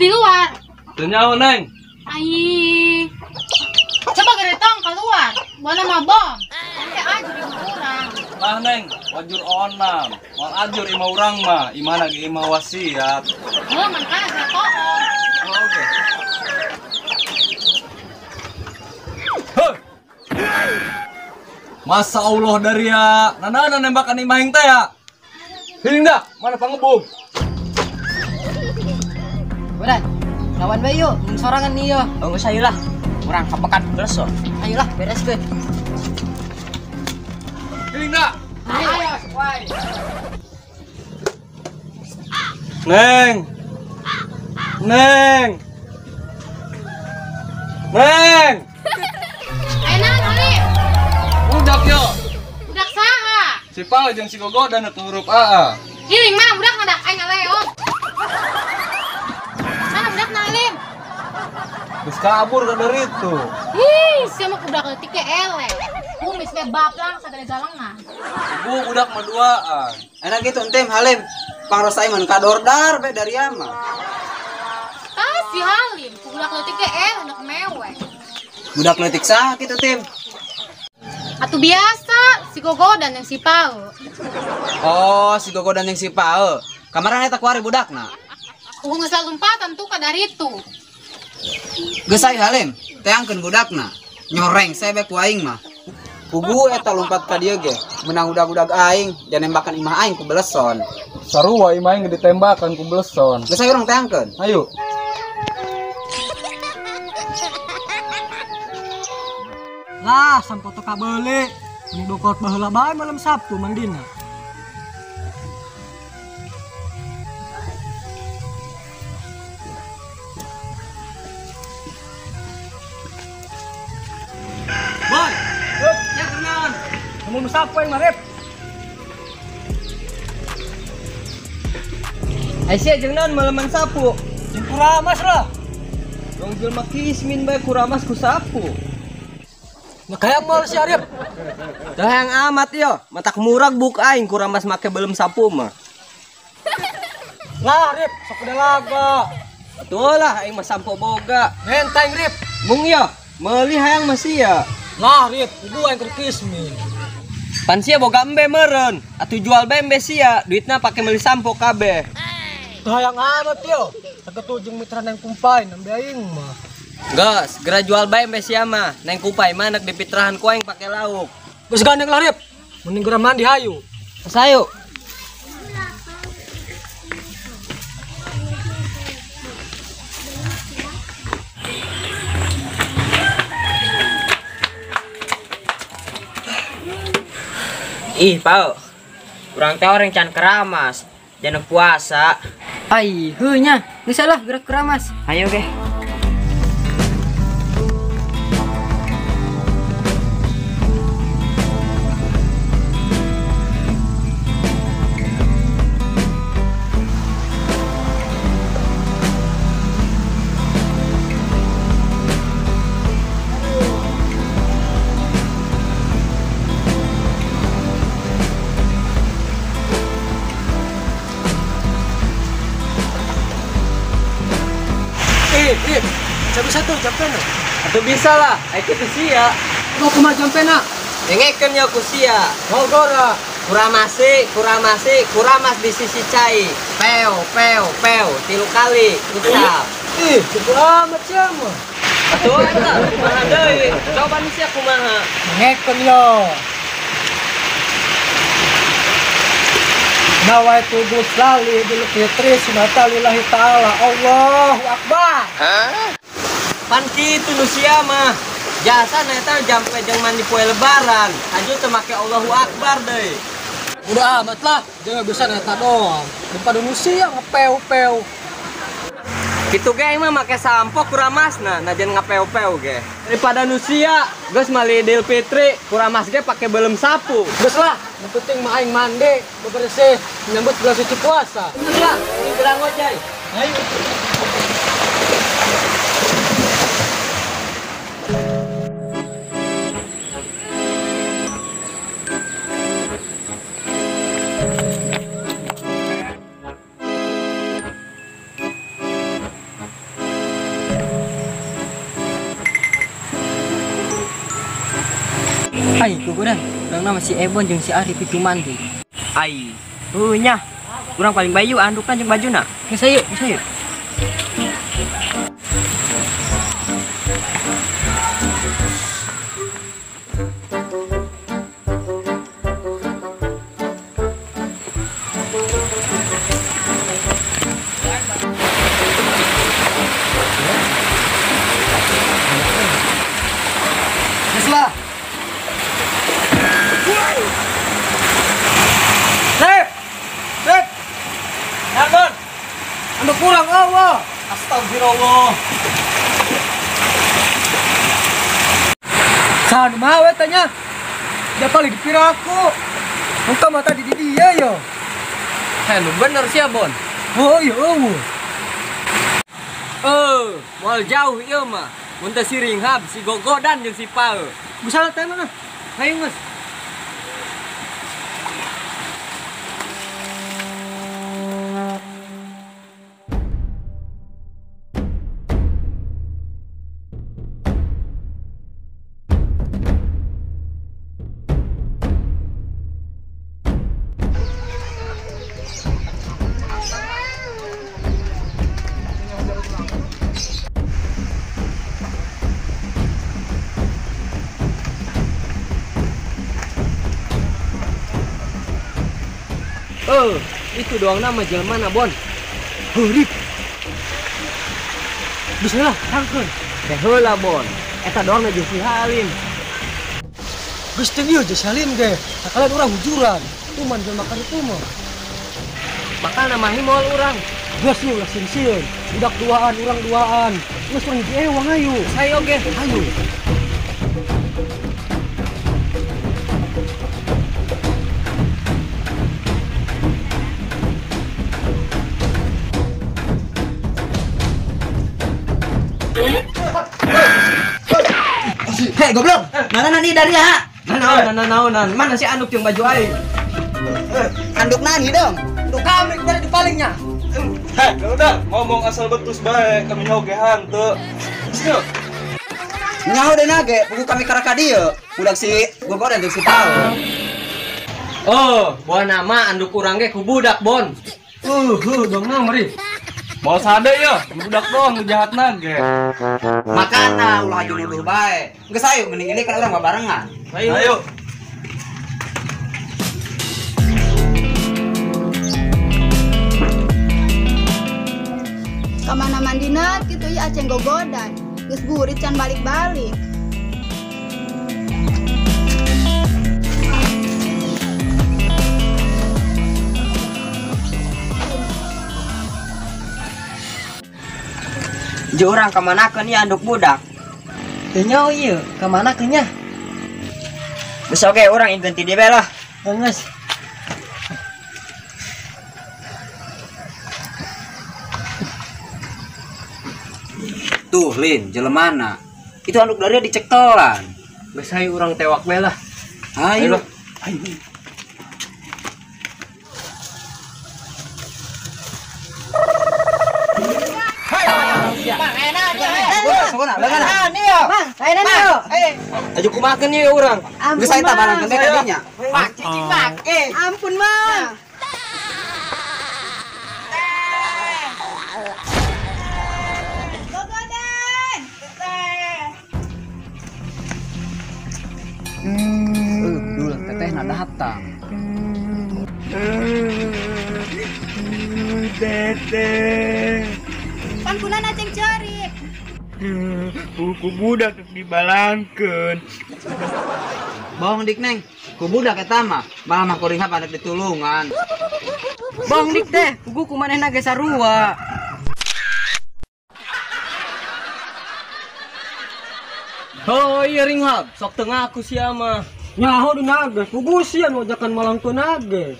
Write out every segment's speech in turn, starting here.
Geus di luar. Teu nyaho, Neng. Ai. Coba geretong keluar. Buana mah bom. Teh ajur imah urang. Lah, Neng, wajur onam. Moal ajur imah urang mah, imahna ge imah wasiat. Heuh, mangkana satoon. Oh, oke. Heuh. Masa Allah daria, nana nembakan imah aing teh ya. Hiling dah, mana pangebom. Udah, lawan bae yuk, mun sorangan nih yo. Oh, geus ayo lah. Urang kapekat bleson. Ayolah, bereskeun. Hiling dah. Ayo, wae. Neng. Neng. Neng. Ayo naon, Oli? Budak yo. Budak saha? Si Pao jeung si Gogo dan huruf AA. Hiling mana budak ngadak aing ngaleong. Mana budak nalim? Geus kabur ka dari itu. Ih, sia mah budak leutik ge eleh. Kumis we baplang sagala galengan. Bu budak mah duaan. Enak gitu entem Halim. Pangrosa iman kadordar be dari ama. Tah si Halim, budak leutik ge eleh hendak mewek. Budak leutik saha kitu tim? Atuh biasa, si Gogo dan yang si Pao. Oh, si Gogo dan yang si Pao. Kamaran eta kuari budakna. Kudu geus lompatan tuh ka dari itu. Geus ayo Halim, teangkeun budakna. Nyoreng saya ku aing mah. Pugu eta lompat ka dieu ge, menang udag-udag aing, dan nembakan imah aing ku beleson. Sarua imah aing ditembakan ku beleson. Geus ayo urang teangkeun. Ayo. Lah, sampo teu kabeuli. Ini dokot baheula bae malam Sabtu mandina. Boy, ya kenaon? Kamu sapu yang marep. Aisyah jeung naon maleman sapu? Jeung kuramas lah. Dong jelema kismin bae kuramas ku sapu. Nah, kayak mal si Arif. Dah yang amat yo, matak murag buk aing kuramas make belum sapu mah. Lah Rip, sok udah laga. Betul lah aing mah sampo boga. Menteng Rip. Mung yo, meuli hayang masih ya. Lah Rip, kudu aing keur kismin. Pan sia boga embe meureun, atuh jual bae embe sia, duitna pake meuli sampo kabeh. Teu hayang amat yo, saketu jeung mitra neng kumpai nembe aing mah. Geus, segera jual bae embe sia mah. Neng kupai mah nek dipitrahan ku aing pake lauk. Geus gandeng lah Rip, mending geura mandi hayu. Geus hayu. Ih, Pau. Urang teh orang can keramas, jangan puasa. Ai, heuh nya, geus lah gerak keramas. Ayo ge. Rip, bisa tuh jampena. Atuh bisa lah, aing kitu sia. Mau kumaha jampena? Dengekeun ya ku sia. Oh gora. Kuramasi, kuramasi, kuramas di sisi cai. Peo, peo, peo, 3 kali. Usap. Ih, cukup amat sia mah. Atuh eta kumaha deui? Coba nih sia kumaha. Dengekeun yo. Nawaitu buslali Idul Fitri sunata lillahi ta'ala. Allahu Akbar. Pan kitu nu sia mah. Jasa eta jampe jeung mandi poe lebaran. Aju teu make Allahu Akbar deui. Udah amat lah, jangan bisa eta doang. Daripada nu sia ngepeu-peu. Kitu ge aing mah make sampo kuramasna, najan ngapeu-peu ge. Daripada nu sia, geus mali Idul Fitri, kuramas ge pake belum sapu. Geus lah, yang penting mah aing mandi, bebersih, menyambut bulan suci puasa. Geus lah, ini gerang ngojay. Ayo. nama si Ebon jeung si Arif itu mandi. Ai, heuh nya. Urang paling bayu andukna jeung bajuna. Geus ayo, geus ayo. Geus lah. Sip. Sip. Nabon. Anu kurang Allah. Astagfirullah. Saha nu mawa eta nya? Da paling dipiraku. Muka mata di dia yo. Heh, nu bener sia, Bon. Oh iya eueuh. Eh, moal jauh ieu mah. Mun teu si Ringhab, si Gogodan jeung si Pae. Bisa teh mana? Hayu geus. Eh, itu doang nama jelema na, Bon. Heurip. Bismillah, tangkeun. Teh heula, Bon. Eta doang jeung si Halim. Geus teu ieu jeung si Halim ge. Sakalian urang hujuran. Tuman jelema kan itu mah. Makana mah moal urang. Geus lu ulah sieun-sieun. Budak duaan, urang duaan. Geus urang diewang ayo. Hayo ge. Ayo. Hei goblok, mana nani dari ya? Naon, mana si anduk jeung baju aing? Anduk nani dong? Anduk kami dari di palingnya. Hei, udah ngomong asal betus bae, kami oge hanteu. Geus. Nyaho deuna ge, pugu kami karaka dieu. Budak si Gogodan jeung si Pao. Oh, buah nama anduk urang ge ku budak, Bon. Dong nama ri. Mau sade ya, budak doang nu jahatna ge. Makana ulah aju nuduh bae. Geus ayo mending ini kan urang mah barengan. Ayo. Kamana mandina kitu ieu aceng gogodan. Geus burit can balik-balik. Jeung urang kamanakeun ieu anduk budak? Teu nyaho ieu, kamanakeun nya? Geus oge urang ingkeun ti dieu bae lah. Geus. Tuh Lin, jelemana. Itu anduk dari dicekelan. Geus hayu urang tewak bae lah. Ayo. Ayo. Aju kumakeun ieu urang. Geus aya tabaran teh ka dinya. Mak cicing mak. Ampun, Mang. Gogodan. Dul tetehna datang. Teteh. Pan kunan aceng ceurik. Buku budak dibalangkeun. Bohong dik neng, ku budak eta mah, malah mah kuring anak ditulungan. Bohong dik teh, pugu ku manehna ge sarua. Oh iya Ringhab, sok teu ngaku sia mah. Nyaho dina ge, pugu sia nu ajakan malangkeun ge.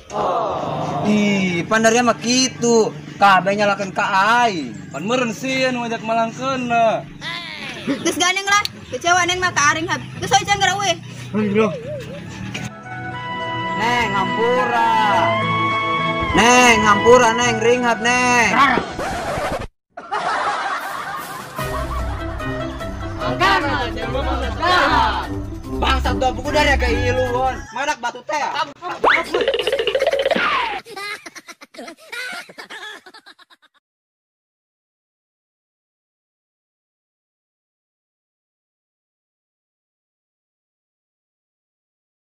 Ih, pandaria mah kitu. Kabeh nyalakeun ka aing. Pan meureun sia nu ngajak malangkeun. Geus gandeng lah, kecewa neng mah ka Aringhab. Geus hoyong geura euy. Neng hampura. Neng hampura neng Ringhab neng. Bangsat Kontol buku dari ke iluan. Manak batu teh.